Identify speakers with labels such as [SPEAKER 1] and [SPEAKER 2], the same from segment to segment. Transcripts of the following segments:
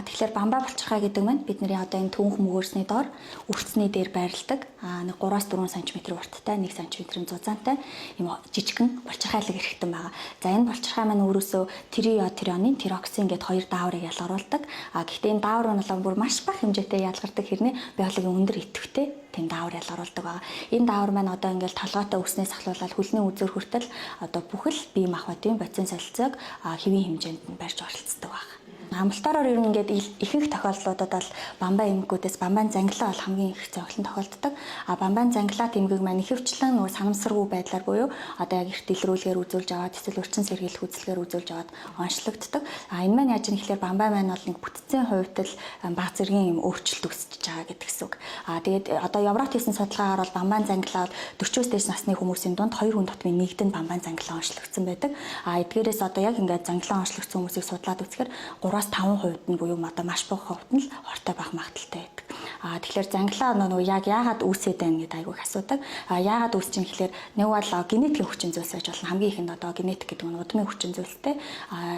[SPEAKER 1] Тэгэхээр бамбай булчирхай гэдэг маань бидний одоо энэ түнх мөгөөрсний доор үрцний дээр байрладаг. Нэг 3-4 см урттай, 1 см зузаантай юм жижигхэн булчирхайлаг эрхтэн байгаа. За, энэ булчирхай маань өөрөөсөө трийодтиронин, тироксин гээд хоёр дааврыг ялгаруулдаг. Гэхдээ энэ даавар нь бол бүр маш бага хэмжээтэй ялгардаг хэрнээ биологийн өндөр идэвхтэй тийм даавар ялгаруулдаг байгаа. Энэ даавар маань одоо ингээл толгойтой үснээс ахлуулаад хөлний үзүүр хүртэл одоо бүхэл бие махбодын бодисын солилцоог хэвийн хэмжээнд нь барьж оролцдог байна. Амлалтаараар ер нь ингээд ихэнх тохиолдлуудад бол бамбай эмгэгүүдээс бамбайн зангилаа бол хамгийн их зохилон тохиолддог. Бамбайн зангилаа тэмдэг маань ихэвчлэн нөгөө санамсаргүй байдлаар буюу одоо яг эрт илрүүлгээр үзүүлж аваад, эсвэл өрчин сэргийлэх үзлэгээр үзүүлж аваад онцлогддог. Энэ маань яаж юм гэхлээр бамбай маань бол нэг бүтцийн хувьд л баг зэргийн юм өөрчлөлт үүсэж байгаа гэдэг гэсэн үг. Тэгээд одоо Европт хийсэн судалгаагаар бол бамбайн зангилаа бол 40-оос дээш насны хүмүүсийн дунд 2 хүн тутмын нэгд нь бамбайн зангилаа онцлогдсон байдаг. Эдгээрээс одоо яг ингээд зангилаа онцлогдсон хүмүүсийг судлаад үзэхээр 3-5% нь буюу одоо маш бага хувьд нь л хортой байх магадлалтай байдаг. Тэгэхээр зангилаа нөгөө яг яагаад үүсээд байна гэдэг айгүйх асуудаг. Яагаад үүсэж чинь гэхлээр нэг бол генетикийн хүчин зүйлс байж болно. Хамгийн ихэнд одоо генетик гэдэг нь удмын хүчин зүйлстэй.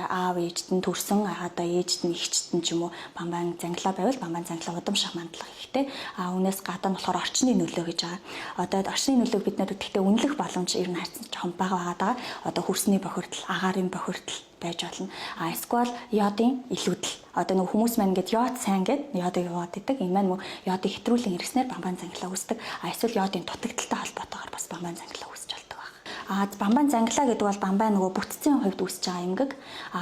[SPEAKER 1] Аав ээжд нь төрсэн, одоо ээжд нь, эгчд нь ч юм уу бамбайн зангилаа байвал бамбайн зангилаа удамших мандлага ихтэй. Үүнээс гадна болохоор орчны нөлөө гэж байгаа. Одоо орчны нөлөөг бид нэр гэхдээ үнэлэх боломж ер нь харьцан жоохон бага байгаа даа. Одоо хөрсний бохирдол, агаарын бохирдол байж болно. Эсвэл йодын илүүдэл. Одоо нөгөө хүмүүс маань ингээд йод сайн гээд йодыг яваад идэг. Энэ маань мөн йодыг хэтрүүлэн иргэснээр бамбайн зангилаа үүсдэг. Эсвэл йодын дутагдaltaй холбоотойгоор бас бамбайн зангилаа үүсэж болдог байна. Бамбайн зангилаа гэдэг бол бамбай нөгөө бүтцийн хувьд үүсэж байгаа эмгэг.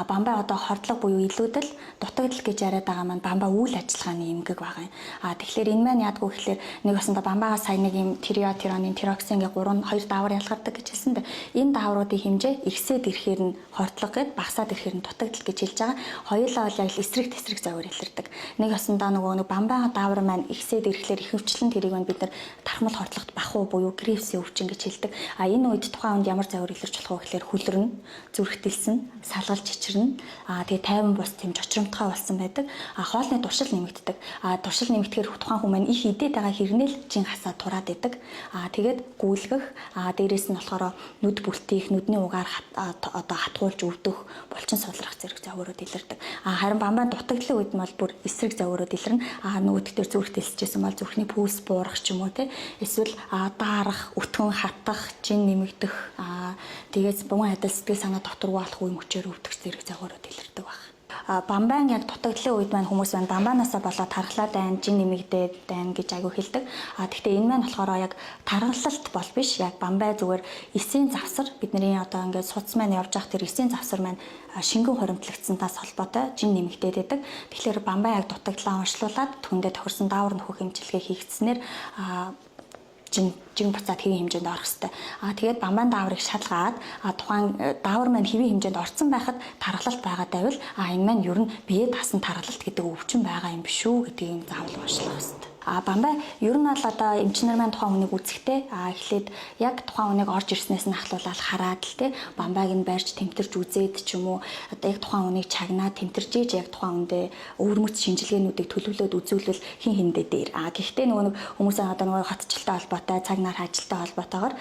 [SPEAKER 1] Бамбай одоо хордлого буюу илүүдэл, дутагдал гэж яриад байгаа маань бамбай үйл ажиллагааны эмгэг байгаа юм. Тэгэхээр энэ маань яадгүй гэхлээр нэг осондоо бамбайгаа сая нэг юм триотиронин, тироксин гэх 3 2 даавар ялгардаг гэж хэлсэн дээ. Энэ даавруудын хэмжээ ихсээд ирэхээр нь хордлого гэд, багасаад ирэхээр нь дутагдал гэж хэлж байгаа. Хоёулаа бол яг л эсрэг тесрэг загвар илэрдэг. Нэг осондоо нөгөө нэг бамбай даавар маань ихсээд ирэхлээр ихэвчлэн тэрийг маань бид нар тархмал хордлогот бах уу буюу Грейвсийн өвчин гэж хэлдэг. Энэ үед тухайн хүнд ямар загвар илэрч болох вэ гэхлээр хүлрэн, зүрхтэлсэн, салгалж чичрэн, тэгээ тайван бус тийм жочромтгой болсон байдаг. Хоолны туршил нэмэгддэг. Туршил нэмэгдэхээр тухайн хүн маань их идээд байгаа хэрнээл чин хасаа тураад идэг. Тэгээд гүйлгэх, дээрээс нь болохоор нүд бүлтийх, нүдний угаар одоо хатгуулж өвдөх, булчин сулрах зэрэг загварууд илэрдэг. Харин бамбайн дутагдлын үед нь бол бүр эсрэг загварууд илэрнэ. Нөгөөдг дээр зүрх дэлсэжсэн бол зүрхний пульс буурах ч юм уу те. Эсвэл даарах, өтгөн хатах, чин нэмэгдэх, тэгээс бун адил сэтгэл санаа доторгүй болох үе мөчээр өвдөх зэрэг загварууд илэрдэг баг. Бамбайн яг дутагдлын үед маань хүмүүс маань бамбаанаасаа болоод тархлаад байна, жин нэмэгдээд байна гэж айгүй хэлдэг. Гэхдээ энэ маань болохоор яг тархалт бол биш. Яг бамбай зүгээр эсийн завсар, бидний одоо ингээд судас маань явж явах тэр эсийн завсар маань шингэн хуримтлагдсантаас холбоотой жин нэмэгдээд байдаг. Тэгэхээр бамбай яг дутагдлаа онцлуулад түндэ тохирсон даавар нөхөх эмчилгээ хийгдснээр жин жин буцаад хэвийн хэмжээнд орох хэвээр. Тэгээд бамбайн дааврыг шалгаад, тухайн даавар маань хэвийн хэмжээнд орцсон байхад тархалт байгаа байвал энэ маань ер нь бие даасан тархалт гэдэг өвчин байгаа юм биш үү гэдгийг заавал уншлах хэвээр. Бамбай ер нь бол одоо эмчнэр маань тухайн хүнийг үзэхдээ эхлээд яг тухайн хүнийг орж ирснээс нь ахлуулаад хараад л те, бамбайг нь барьж тэмтэрч үзээд ч юм уу, одоо яг тухайн хүнийг чагнаад тэмтэрч ийж яг тухайн хүндээ өвөрмөц шинжилгээнүүдийг төлөвлөөд үзүүлвэл хин хиндэ дээр. Гэхдээ нөгөө нэг хүмүүс одоо нөгөө хотчлолтой холбоотой, цаг нар ажилтай холбоотойгоор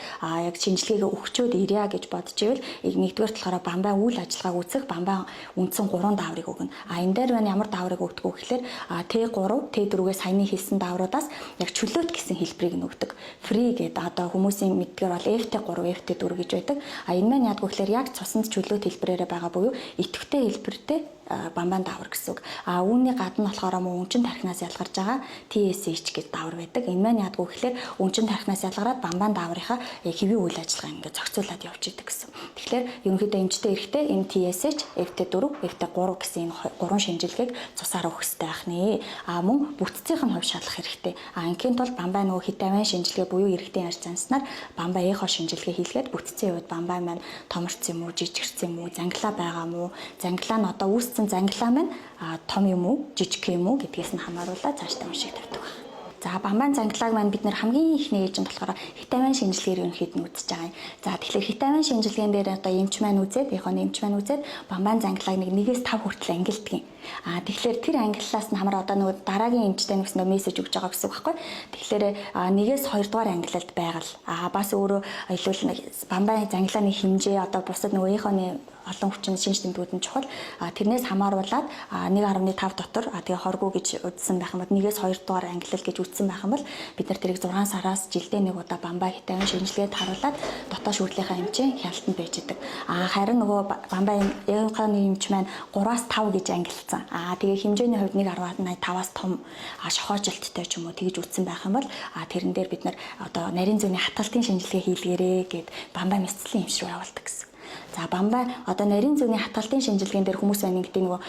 [SPEAKER 1] яг шинжилгээгээ өгчөөд ирья гэж бодож ивэл нэгдүгээр болохоор бамбай үйл ажиллагааг үүсгэх бамбай үндсэн 3 дааврыг өгнө. Энэ дээр байна ямар дааврыг өгдөг вэ гэхлээр Т3, Т4-гээ саяны хэлсэн даавруудаас яг чөлөөт гэсэн хэлбэрийг нь өгдөг. Free гэдэг одоо хүмүүсийн мэдгээр бол FT3, FT4 гэж байдаг. Энэ маань яадаг вэ гэхлээр яг цуснд чөлөөт хэлбэрээрээ байгаа буюу идэвхтэй хэлбэртэй бамбан даавар гэсэн үг. Үүний гадна болохоор мөн өнчин тархинаас ялгарч байгаа TSH гэж даавар байдаг. Энэ маань яадаг вэ гэхлээр өнчин тархинаас ялгараад бамбан дааврынхаа хэвийн үйл ажиллагаа ингээд зохицуулаад явж идэг гэсэн. Тэгэхээр ерөнхийдөө эмчтэй эрэхтэй энэ TSH, FT4, FT3 гэсэн энэ гурван шинжилгээг цусаар өгөх хэрэгтэй байх нэ. Мөн бүтцийнх нь хувь шалгах хэрэгтэй. Ингийн тулд бамбай нөгөө хит авийн шинжилгээ буюу эрэгтэй ярьж занснаар бамбай эхо шинжилгээ хийлгээд бүтцийн хувьд бамбай маань томорцсон юм уу, жижигэрсэн юм уу, зангилаа байгаа юм уу, зангилаа нь одоо үүссэн зангилаа маань том юм уу, жижиг юм уу гэдгээс нь хамааруулаад цаашдаа уншиг тавьдаг байна. За, бамбайн зангилааг маань бид нэр хамгийн ихний ээжинд болохоор хитамин шинжилгээгээр ерөнхийд нь үзэж байгаа юм. За, тэгэхээр хитамин шинжилгээн дээр одоо эмч маань үзээд, яг нь эмч маань үзээд бамбайн зангилааг нэг 1-5 хүртэл ангилдаг юм. Тэгэхээр тэр ангиллаас нь хамаар одоо нөгөө дараагийн эмчтэй нэгснөө мессеж өгч байгаа гэсэн үг байхгүй. Тэгэхээр 1-2 дугаар ангилалд байгаль. Бас өөрөө илүү нэг бамбайн зангилааны хэмжээ одоо бусад нөгөө эхоны Олон хүчин шинж тэмдгүүд нь чухал. Тэрнээс хамааруулаад 1.5 дотор тэгээ хоргүй гэж үзсэн байх юм бол 1-ээс 2 дугаар ангилал гэж үзсэн байх юм бол бид нар тэрийг 6 сараас жилдээ нэг удаа бамбай хитавын шинжилгээд харуулад дотоод шүүрлийнхаа эмчийн хяналтанд байж идэг. Харин нөгөө бамбай явханы эмч маань 3-аас 5 гэж ангилсан. Тэгээ хэмжээний хувьд 1.85-аас том шохоожилттой ч юм уу тэгж үзсэн байх юм бол тэрэн дээр бид нар одоо нарийн зүүнний хатгалтын шинжилгээ хийлгээрээ гэд бамбай мэсцлийн эмч рүү явуулдаг гэсэн. За бамбай одоо нарийн зүүнний хатгалтын шинжилгээнд дээр хүмүүс байна гэдэг нөгөө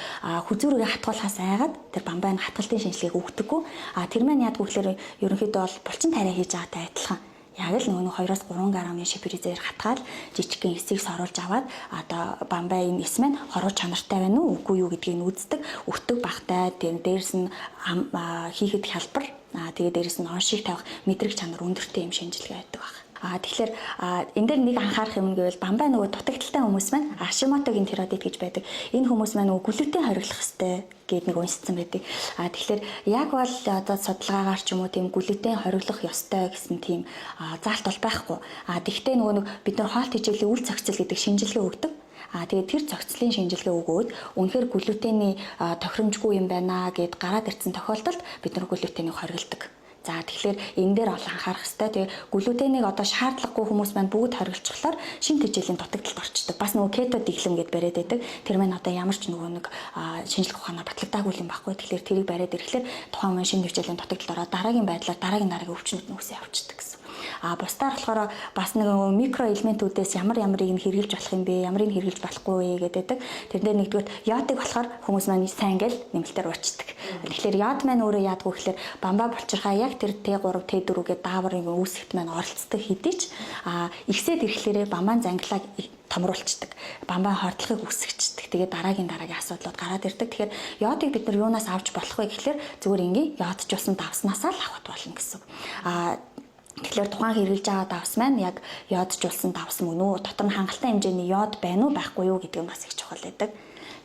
[SPEAKER 1] хүзүүрээ хатгуулахаас айгаад тэр бамбай нь хатгалтын шинжилгээг өгдөггүй. Тэр маань яадаг вэ гэхээр ерөнхийдөө бол булчин тариа хийж байгаатай адилхан. Яг л нөгөө 2-3 грамын шипризээр хатгаал жижигхэн эсийг соруулж аваад одоо бамбай энэ эс маань хоруу чанартай байна уу үгүй юу гэдгийг нь үздэг. Өртөг багтай, тийм дээрэс нь хийхэд хялбар, тэгээ дээрэс нь оншиг тавих мэдрэг чанар өндөртэй юм шинжилгээ байдаг баг. Тэгэхээр энэ дээр нэг анхаарах юм гэвэл бамбай нөгөө дутагдaltaй хүмүүс маань Хашимотогийн тироидит гэж байдаг. Энэ хүмүүс маань нөгөө глютен хориглох хэвээр гээд нэг уншицсан байдаг. Тэгэхээр яг бол одоо судалгаагаар ч юм уу тийм глютен хориглох ёстой гэсэн тийм заалт бол байхгүй. Тэгвэл нөгөө нэг бид нар хоол тэжээлийн үл зохицол гэдэг шинжилгээ өгдөг. Тэгээд тэр зохицлын шинжилгээ өгөөд үнэхээр глютений тохиромжгүй юм байна гэд гараад ирсэн тохиолдолд бид нар глютенийг хориглодог. За тэгэхээр энэ дээр бол анхаарах хэрэгтэй. Тэгээ глютенийг одоо шаардлагагүй хүмүүс маань бүгд хориглочихлоор шин тэжээлийн дутагдалд орчдөг. Бас нөгөө кето диглэм гэд бариад байдаг. Тэр маань одоо ямар ч нөгөө нэг шинжлэх ухаанаар батлагдаагүй юм байхгүй. Тэгэхээр тэрийг бариад ирэхлээр тухайн хүн шин тэжээлийн дутагдалд ороод дараагийн байдлаар дараагийн өвчнүүд нь үсээ явчихдаг гэсэн. Бусдаар болохоор бас нэг микроэлементүүдээс ямар ямарыг нь хэрэгжилж болох юм бэ? Ямарыг нь хэрэгжилж болохгүй вэ гэдэг. Тэр дээр нэгдүгээр йодыг болохоор хүмүүс маань сайн гэл нэмэлтээр уучдаг. Тэгэхээр йод маань өөрөө яадгүй гэхээр бамбай булчирхаа яг тэр Т3, Т4 гэдэг дааврын үүсгэт маань оролцдог хэдий ч ихсээд ирэхлээрээ бамбайн зангилааг томруулцдаг. Бамбай хордлогыг үүсгэждэг. Тэгээд дараагийн асуудлууд гараад ирдэг. Тэгэхээр йодыг бид нар юунаас авч болох вэ гэхлээр зүгээр энгийн йодчулсан давснаасаа л авах болно гэсэн. Тэгэхээр тухайн хэрэглэж байгаа давс маань яг йодчулсан давс мөн үү? Дотор нь хангалттай хэмжээний йод байна уу, байхгүй юу гэдэг нь бас их чухал байдаг.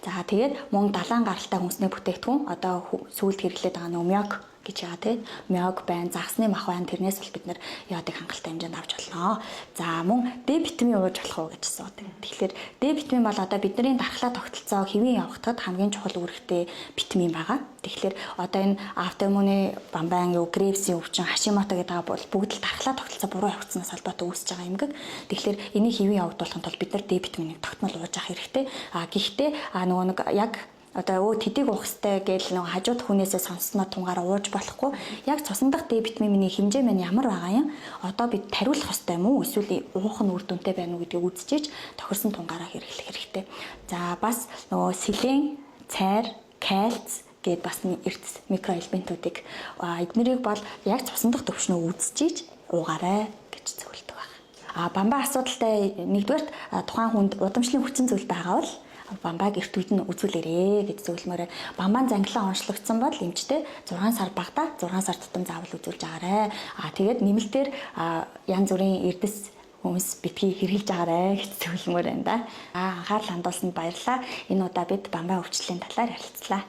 [SPEAKER 1] За тэгээд мөн далайн гаралтай хүнсний бүтээгдэхүүн одоо сүүлд хэрэглээд байгаа нөгөө мёг гэж байгаа тийм. Мёг байна, загасны мах байна. Тэрнээс бол бид нэр йодыг хангалттай хэмжээнд авч болно. За мөн Д витамин ууж болох уу гэж асуудаг. Тэгэхээр Д витамин бол одоо бидний дархлаа тогтолцоо хэвийн явагдахад хамгийн чухал үүрэгтэй витамин байгаа. Тэгэхээр одоо энэ аутоиммуны бамбайн юу Грейвсийн өвчин, Хашимото гэдэг байгаа бол бүгд л дархлаа тогтолцоо буруу явагдсанаас холбоотой үүсэж байгаа эмгэг. Тэгэхээр энийг хэвийн явагдуулахын тулд бид нар Д витаминыг тогтмол ууж авах хэрэгтэй. Гэхдээ нөгөө нэг яг одоо тэдийг уух хэрэгтэй гэж нөгөө хажууд хүнээсээ сонссноо тунгаараа ууж болохгүй. Яг цусан дах Д витамины миний хэмжээ маань ямар байгаа юм? Одоо бид тариулах хэрэгтэй юм уу? Эсвэл уух нь үр дүнтэй байна уу гэдгийг үзчихэж тохирсон тунгаараа хэрэглэх хэрэгтэй. За бас нөгөө селен, цайр, кальц гээд бас эрдэс микроэлементүүдийг эднэрийг бол яг цусан дах төвшнөө үзчихэж уугаарай гэж зөвлөдөг байна. Бамбай асуудалтай нэгдүгээрт тухайн хүнд удамшлын хүчин зүйл байгаа бол бамбайг эрт үед нь үзүүлээрээ гэж зөвлөмөр. Бамбайн зангилаа онцлогдсон бол эмчтэй 6 сар багадаа 6 сар тутам заавал үзүүлж агаарай. Тэгээд нэмэлтээр янз бүрийн эрдэс хүмүүс битгий хэрэглэж агаарай гэж зөвлөмөр байна да. Анхаарал хандуулсанд баярлалаа. Энэ удаа бид бамбай өвчлөлийн талаар ярилцлаа.